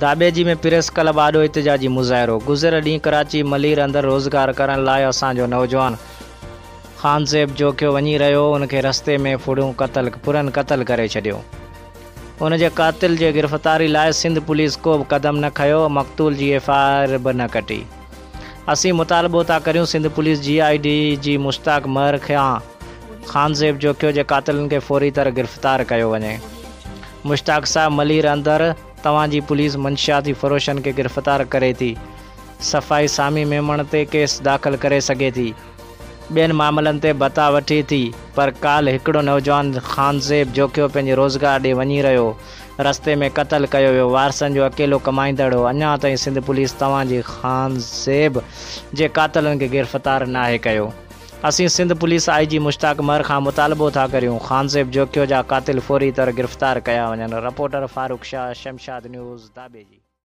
Dabheji ۾ press club آڏو احتجاجي مظاهرو، گذريل ڏينهن ڪراچي ملير اندر روزگار ڪرڻ لاء اسان جو نوجوان خانزيب جوکيو وڃي رهيو هو ان کي رستي ۾ ڦرن قتل ڦرن قتل ڪري ڇڏيو. ان جي قاتل جي گرفتاري لاء سنڌ پوليس ڪو به قدم نه کنيو مقتول جي ايف I R به نه ڪٽي. اسين مطالبو ٿا ڪريون سنڌ پوليس جي I جي مشتاق مهر کان خانزيب جوکيو جي قاتلن کي فوري طرح گرفتار ڪيو وڃي. مشتاق صاحب ملير اندر توهان جي پوليس منشياتي فروشن کي گرفتار ڪري ٿي صفائي سامي ميمڻ تي ڪيس داخل ڪري سگهي ٿي ٻين معاملن تي ڀتا وٺي ٿي پر ڪالهه هڪڙو نوجوان خانزيب جوکيو پنهنجي روزگار ڏي وڃي رهيو رستي ۾ قتل ڪيو ويو وارثن جو اڪيلو ڪمائيندڙ هو اڃا تائين سنڌ پوليس توهان جي خانزيب جي قاتلن کي گرفتار ناهي ڪيو. اسين Sindh police I G Mushtaq Mahar کان مطالبو ٿا ڪريون خانزيب جوکيو جا قاتل فوري طور گرفتار ڪيا وڃن رپورٽر فاروق شاهه شمشاد نيوز داٻيجي.